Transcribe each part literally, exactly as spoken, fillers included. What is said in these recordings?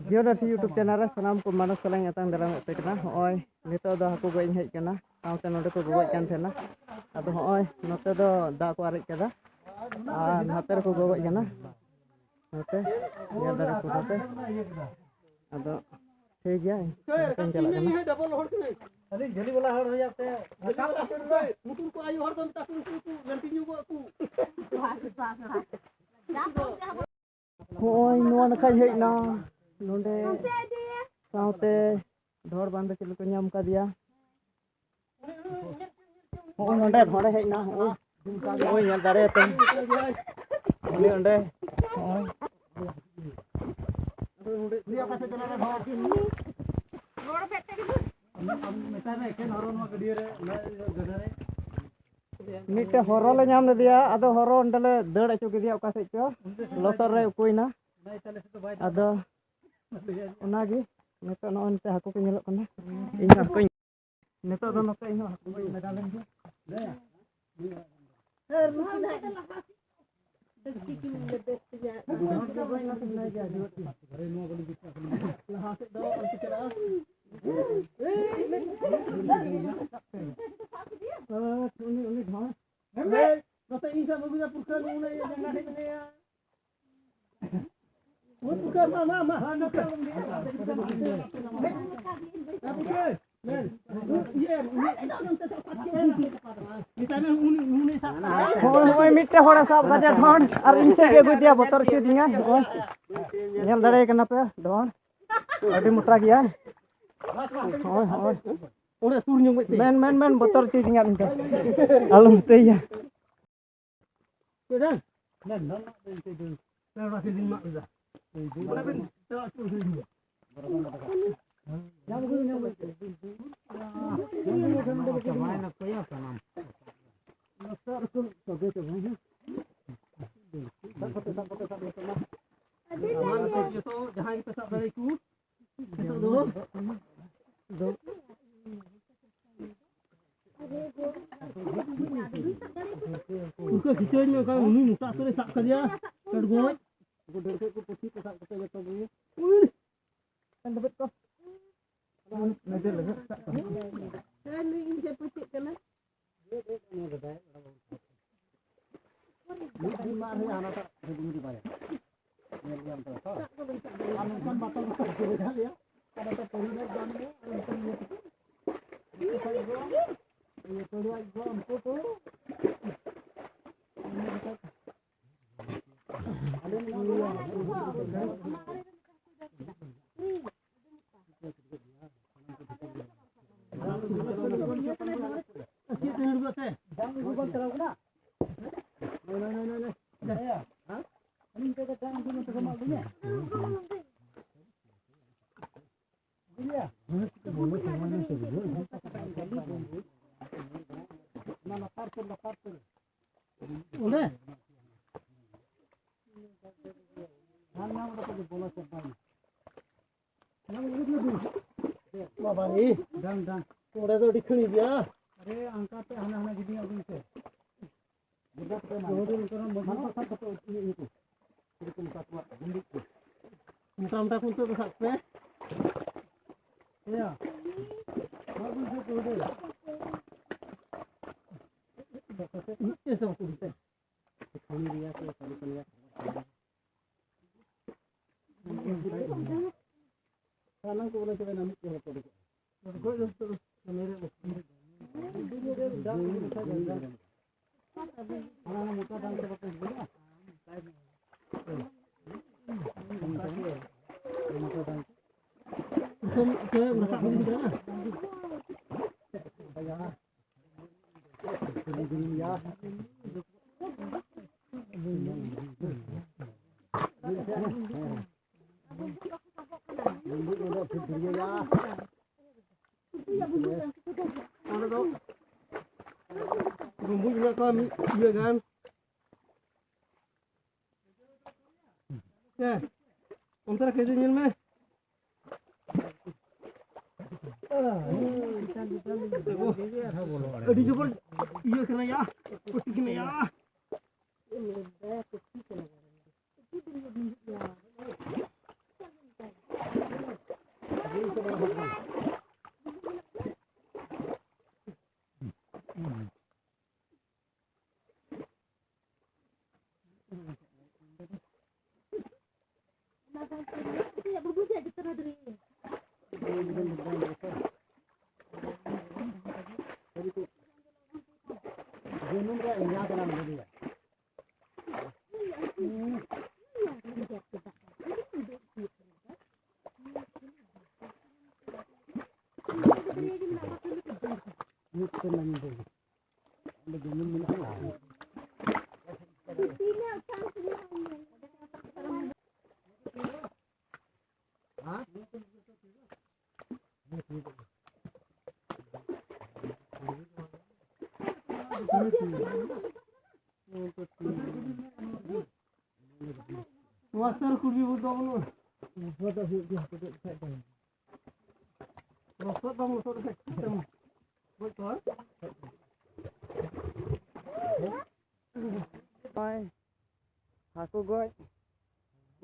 ᱡᱤᱭᱳᱰᱟᱨᱥᱤ YouTube channel ᱨᱮ ᱥᱟᱱᱟᱢ ᱠᱚ ᱢᱟᱱᱚᱛ ᱥᱟᱞᱟᱜ ᱤᱧ ᱟᱛᱟᱝ ᱫᱟᱨᱟᱢᱮᱫ ᱯᱮ ᱠᱟᱱᱟ᱾ ᱦᱚᱸᱜᱼᱚᱭ ᱱᱤᱛᱚᱜ ᱫᱚ ᱦᱟᱹᱠᱩ ᱜᱚᱡ ᱤᱧ ᱦᱮᱡ ᱠᱟᱱᱟ, ᱥᱟᱶᱛᱮ ᱱᱚᱸᱰᱮ ᱠᱚ ᱜᱚᱜᱚᱡ ᱠᱟᱱ ᱛᱟᱦᱮᱱᱟ᱾ ᱟᱫᱚ ᱦᱚᱸᱜᱼᱚᱭ ᱱᱚᱛᱮ ᱫᱚ ᱫᱟᱜ ᱠᱚ ᱟᱨᱮᱡ ᱠᱟᱫᱟ ᱟᱨ ᱱᱚᱛᱮ ᱨᱮᱠᱚ ᱜᱚᱜᱚᱡ ᱠᱟᱱᱟ᱾ ᱱᱚᱛᱮ ᱧᱮᱞ ᱫᱟᱲᱮ ᱠᱚ ᱱᱚᱛᱮ᱾ ᱟᱫᱚ ᱴᱷᱤᱠ ᱜᱮᱭᱟ, ᱤᱧ ᱪᱟᱞᱟᱜ ᱠᱟᱱᱟ᱾ ᱟᱹᱞᱤᱧ ᱡᱷᱟᱹᱞᱤ ᱵᱟᱞᱟ ᱦᱚᱲ ᱦᱩᱭ ᱟᱛᱮ ᱢᱩᱴᱩᱨ ᱠᱚ ᱟᱭᱳ ᱦᱚᱲ ᱫᱚ ᱢᱮᱛᱟ ᱠᱚ, ᱩᱱᱠᱩ ᱠᱚ ᱜᱟᱹᱱᱴᱤ ᱧᱚᱜᱚᱜ ᱟᱠᱚ᱾ ᱦᱚᱸᱜᱼᱚᱭ ᱱᱚᱣᱟ ᱱᱟᱠᱷᱟᱧ ᱦᱮᱡ ᱮᱱᱟ, ᱱᱚᱰᱮ ᱥᱟᱶᱛᱮ ᱰᱷᱚᱲ ᱵᱟᱸᱫᱮ ᱪᱮᱫ ᱞᱮᱠᱟ ᱧᱟᱢ ᱠᱟᱫᱮᱭᱟ᱾ ᱦᱚᱸᱜᱼᱚᱭ ᱱᱚᱰᱮ, ᱱᱚᱰᱮ ᱦᱮᱡ ᱮᱱᱟ, ᱦᱚᱸᱜᱼᱚᱭ᱾ ᱦᱚᱸᱜᱼᱚᱭ ᱧᱮᱞ ᱫᱟᱲᱮᱭᱟᱛᱟᱢ᱾ ᱩᱱᱤ ᱚᱸᱰᱮ, ᱦᱚᱸᱜᱼᱚᱭ᱾ ᱢᱮᱛᱟᱭ ᱢᱮ, ᱮᱠᱮᱱ ᱦᱚᱨᱚ ᱱᱚᱣᱟ ᱜᱟᱹᱰᱭᱟᱹ ᱨᱮ, ᱱᱚᱣᱟ ᱜᱟᱰᱟ ᱨᱮ᱾ ᱢᱤᱫᱴᱮᱱ ᱦᱚᱨᱚ ᱞᱮ ᱧᱟᱢ ᱞᱮᱫᱮᱭᱟ, ᱟᱫᱚ ᱦᱚᱨᱚ ᱚᱸᱰᱮ ᱞᱮ ᱫᱟᱹᱲ ᱦᱚᱪᱚ ᱠᱮᱫᱮᱭᱟ ᱚᱠᱟ ᱥᱮᱫ ᱪᱚ, ᱞᱚᱥᱚᱫ ᱨᱮ ᱩᱠᱩᱭᱮᱱᱟ᱾ ᱟᱫᱚ ᱚᱱᱟᱜᱮ ᱱᱤᱛᱚᱜ ᱱᱚᱜᱼᱚᱭ ᱱᱚᱛᱮ ᱦᱟᱹᱠᱩ ᱠᱚ ᱧᱮᱞᱚᱜ ᱠᱟᱱᱟ᱾ ᱤᱧ ᱦᱚᱸ ᱦᱟᱹᱠᱩᱧ, ᱱᱤᱛᱚᱜ ᱫᱚ ᱱᱚᱛᱮ ᱤᱧ ᱦᱚᱸ ᱦᱟᱹᱠᱩ ᱠᱚᱧ ᱞᱟᱜᱟ ᱞᱮᱱ ᱜᱮ᱾ ᱞᱟᱦᱟ ᱥᱮᱫ ᱫᱚ ᱟᱞᱚᱯᱮ ᱪᱟᱞᱟᱜᱼᱟ᱾ ᱩᱱᱤ, ᱩᱱᱤ ᱰᱷᱚᱸᱰ᱾ ᱱᱚᱛᱮ ᱤᱧ ᱥᱟᱶ ᱵᱟᱹᱵᱩ ᱫᱟ ᱯᱩᱨᱠᱷᱟᱹ ᱱᱩᱱᱟᱹᱜ ᱤᱭᱟᱹ ᱡᱟᱸᱜᱟ ᱴᱷᱮᱡ ᱢᱮᱱᱟᱭᱟ᱾ ᱳᱭ ᱯᱩᱨᱠᱷᱟᱹ, ᱢᱟ, ᱢᱟ, ᱢᱟ᱾ ᱯᱩᱨᱠᱷᱟᱹ, ᱢᱮᱱ᱾ ᱤᱭᱟᱹ, ᱩᱱᱤ, ᱩᱱᱤ, ᱩᱱᱤ ᱥᱟᱵ ᱠᱟᱜ᱾ ᱦᱳᱭ, ᱦᱳᱭ, ᱢᱤᱫᱴᱮᱱ ᱦᱚᱲᱮ ᱥᱟᱵ ᱠᱟᱫᱮᱭᱟ ᱰᱷᱚᱸᱰ, ᱟᱨ ᱤᱧ ᱥᱮᱫ ᱜᱮ ᱟᱹᱜᱩᱭ ᱫᱮᱭᱟ, ᱵᱚᱛᱚᱨ ᱦᱚᱪᱚᱭᱫᱤᱧᱟ᱾ ᱦᱳᱭ, ᱧᱮᱞ ᱫᱟᱲᱮᱭᱟᱭ ᱠᱟᱱᱟ ᱯᱮ ᱰᱷᱚᱸᱰ, ᱟᱹᱰᱤ ᱢᱚᱴᱟ ᱜᱮᱭᱟᱭ᱾ ᱦᱳᱭ, ᱦᱳᱭ, ᱚᱸᱰᱮ ᱥᱩᱨ ᱧᱚᱜ ᱢᱤᱫᱴᱮᱡ᱾ ᱢᱮᱱ, ᱢᱮᱱ, ᱢᱮᱱ, ᱵᱚᱛᱚᱨ ᱦᱚᱪᱚᱭᱫᱤᱧᱟ ᱤᱧ ᱫᱚ᱾ ᱟᱞᱚᱢ ᱢᱮᱛᱟᱭᱟ᱾ ᱪᱮᱫ ᱫᱟᱢ? ᱚᱱᱟ ᱠᱤᱱ ᱢᱟᱜ ᱠᱮᱫᱟ᱾ ᱚᱱᱟ ᱵᱤᱱ ᱪᱟᱞᱟᱜ ᱦᱚᱪᱚ ᱠᱟᱹᱫᱤᱧᱟ᱾ ᱧᱟᱢ ᱠᱮᱫᱟ, ᱧᱟᱢ ᱠᱮᱫᱟ᱾ ᱪᱟᱵᱟᱭᱮᱱᱟ ᱠᱚᱭᱟ ᱥᱟᱱᱟᱢ᱾ ᱥᱟᱵ ᱠᱟᱛᱮ, ᱥᱟᱵ ᱠᱟᱛᱮ, ᱥᱟᱵ ᱠᱟᱛᱮ, ᱢᱟ᱾ ᱢᱟ, ᱱᱚᱛᱮ ᱡᱚᱛᱚ ᱡᱟᱦᱟᱸᱭ ᱜᱮᱯᱮ ᱥᱟᱵ ᱫᱟᱲᱮᱭᱟᱠᱚ, ᱱᱤᱛᱚᱜ ᱫᱚ ᱩᱱᱠᱩ ᱠᱷᱤᱪᱟᱹᱲ ᱧᱚᱜ ᱠᱟᱱ, ᱩᱱᱤ ᱢᱚᱴᱟ ᱩᱛᱟᱹᱨᱮ ᱥᱟᱵ ᱠᱟᱫᱮᱭᱟ, ᱪᱚᱰᱜᱚᱡ᱾ ᱪᱮᱫ ᱪᱮᱫ ᱠᱚ ᱯᱩᱛᱷᱤ ᱠᱚ ᱥᱟᱵ ᱠᱟᱛᱮ ᱡᱚᱛᱚ ᱜᱮ᱾ ᱩᱭ! ᱞᱮᱵᱮᱫ ᱠᱚ᱾ ᱱᱚᱰᱮ ᱞᱮᱵᱮᱫ ᱠᱟᱜ ᱠᱚ᱾ ᱦᱮᱸ, ᱱᱩᱭ ᱤᱧ ᱴᱷᱮᱱ ᱯᱟᱹᱛᱭᱟᱹᱜ ᱠᱟᱱᱟ᱾ ᱢᱤᱫ ᱫᱤᱱ ᱢᱟ ᱟᱨᱦᱚᱸ ᱦᱟᱱᱟᱴᱟᱜ ᱨᱮ ᱰᱩᱝᱨᱤ ᱵᱟᱭᱟ᱾ ᱧᱮᱞ ᱜᱮᱭᱟᱢ ᱛᱚ, ᱛᱚ? ᱟᱨ ᱱᱚᱝᱠᱟᱱ ᱵᱟᱛᱚᱞ ᱠᱚ ᱵᱩᱡᱷᱟᱹᱣ ᱞᱮᱭᱟ᱾ ᱟᱫᱚ ᱛᱚ ᱯᱚᱨᱤᱵᱮᱥ ᱵᱟᱝ ᱦᱩᱭᱩᱜᱼᱟ, ᱟᱨ ᱚᱱᱠᱟᱱ ᱤᱭᱟᱹ ᱠᱚ᱾ ᱤᱭᱟᱹ ᱠᱚ, ᱤᱭᱟᱹ ᱠᱚ, ᱩᱱᱠᱩ ᱠᱚ᱾ ᱚᱸᱰᱮ? ᱵᱟᱵᱟ ᱨᱮ᱾ ᱰᱟᱝ, ᱰᱟᱝ᱾ ᱚᱸᱰᱮ ᱫᱚ ᱟᱹᱰᱤ ᱠᱷᱟᱹᱲᱤ ᱜᱮᱭᱟ᱾ ᱟᱨᱮ, ᱚᱱᱠᱟ ᱛᱮ ᱦᱟᱱᱟ, ᱦᱟᱱᱟ ᱜᱤᱰᱤ ᱟᱹᱜᱩᱭ ᱯᱮ᱾ ᱢᱟᱱᱚᱛ ᱥᱟᱵ ᱠᱟᱛᱮ ᱤᱭᱟᱹ, ᱤᱭᱟᱹ ᱠᱚ᱾ ᱢᱚᱴᱟ ᱢᱚᱴᱟ ᱠᱚ ᱱᱤᱛᱚᱜ ᱫᱚ ᱥᱟᱵ ᱯᱮ᱾ ᱮᱭᱟ᱾ ᱢᱤᱫᱴᱮᱱ ᱥᱮ ᱵᱟᱠᱚ ᱩᱰᱩᱠ ᱠᱟᱱᱟ᱾ ᱥᱟᱱᱟᱢ ᱠᱚ ᱵᱚᱞᱚ ᱪᱟᱵᱟᱭᱮᱱᱟ, ᱢᱤᱫ ᱦᱚᱲ ᱠᱚ ᱩᱰᱩᱠᱚᱜᱼᱟ᱾ ᱦᱟᱱᱟ ᱢᱚᱴᱟ ᱰᱟᱝ ᱛᱮ ᱵᱟᱠᱚ ᱦᱤᱡᱩᱜᱼᱟ? ᱢᱚᱴᱟ ᱰᱟᱝ ᱛᱮ᱾ ᱚᱸᱰᱮ ᱫᱚ ᱵᱩᱢᱵᱩᱡ ᱢᱮᱱᱟᱜ ᱠᱚᱣᱟ ᱢᱤᱫ ᱤᱭᱟᱹ ᱜᱟᱱ᱾ ᱦᱮᱸ, ᱚᱱᱛᱮ ᱨᱮ ᱠᱟᱹᱡ ᱧᱮᱞ ᱢᱮ᱾ ᱟᱹᱰᱤ ᱡᱚᱵᱚᱨ ᱤᱭᱟᱹ ᱠᱟᱱᱟ ᱭᱟ, ᱯᱟᱹᱴᱤ ᱠᱟᱱᱟ ᱭᱟ᱾ ᱢᱟᱥᱴᱟᱨ ᱠᱩᱲᱤ ᱵᱚᱞ ᱫᱚ ᱵᱟᱹᱱᱩᱜᱼᱟ᱾ ᱞᱚᱥᱚᱫ ᱵᱟᱢ ᱞᱚᱥᱚᱫ ᱞᱮᱠᱷᱟᱡ ᱪᱤᱠᱟᱹᱛᱮᱢ ᱜᱚᱡ ᱠᱚᱣᱟ? ᱱᱚᱜᱼᱚᱭ ᱦᱟᱹᱠᱩ ᱜᱚᱡ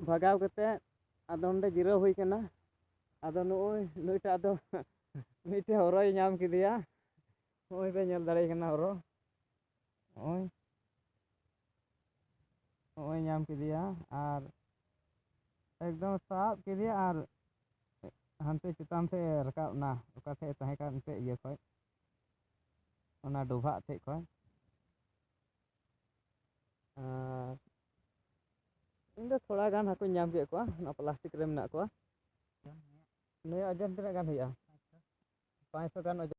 ᱵᱷᱟᱜᱟᱣ ᱠᱟᱛᱮ ᱟᱫᱚ ᱱᱚᱰᱮ ᱡᱤᱨᱟᱹᱣ ᱦᱩᱭ ᱠᱟᱱᱟ᱾ ᱟᱫᱚ ᱱᱩᱜᱼᱩᱭ ᱱᱩᱭᱴᱟᱜ ᱫᱚ ᱢᱤᱫᱴᱮᱱ ᱦᱚᱨᱚᱭ ᱧᱟᱢ ᱠᱮᱫᱮᱭᱟ᱾ ᱱᱚᱜᱼᱚᱭ ᱯᱮ ᱧᱮᱞ ᱫᱟᱲᱮᱭᱟᱭ ᱠᱟᱱᱟ ᱦᱚᱨᱚ᱾ ᱱᱚᱜᱼᱚᱭ, ᱱᱚᱜᱼᱚᱭ ᱧᱟᱢ ᱠᱮᱫᱮᱭᱟ ᱟᱨ ᱮᱠᱫᱚᱢ ᱥᱟᱵ ᱠᱮᱫᱮᱭᱟ ᱟᱨ ᱦᱟᱱᱛᱮ ᱪᱮᱛᱟᱱ ᱥᱮᱫ ᱮ ᱨᱟᱠᱟᱵ ᱮᱱᱟ, ᱚᱠᱟ ᱴᱷᱮᱡ ᱮ ᱛᱟᱦᱮᱸ ᱠᱟᱱ ᱮᱱᱛᱮᱫ ᱤᱭᱟᱹ ᱠᱷᱚᱡ, ᱚᱱᱟ ᱰᱚᱵᱷᱟᱜ ᱴᱷᱮᱡ ᱠᱷᱚᱡ᱾ ᱟᱨ ᱤᱧ ᱫᱚ ᱛᱷᱚᱲᱟ ᱜᱟᱱ ᱦᱟᱹᱠᱩᱧ ᱧᱟᱢ ᱠᱮᱫ ᱠᱚᱣᱟ, ᱚᱱᱟ ᱯᱞᱟᱥᱴᱤᱠ ᱨᱮ ᱢᱮᱱᱟᱜ ᱠᱚᱣᱟ᱾ ᱱᱩᱭᱟᱜ ᱳᱡᱚᱱ ᱛᱤᱱᱟᱹᱜ ᱜᱟᱱ ᱦᱩᱭᱩᱜᱼᱟ? ᱯᱟᱸᱪᱥᱚ ᱜᱟᱱ ᱳᱡᱚᱱ᱾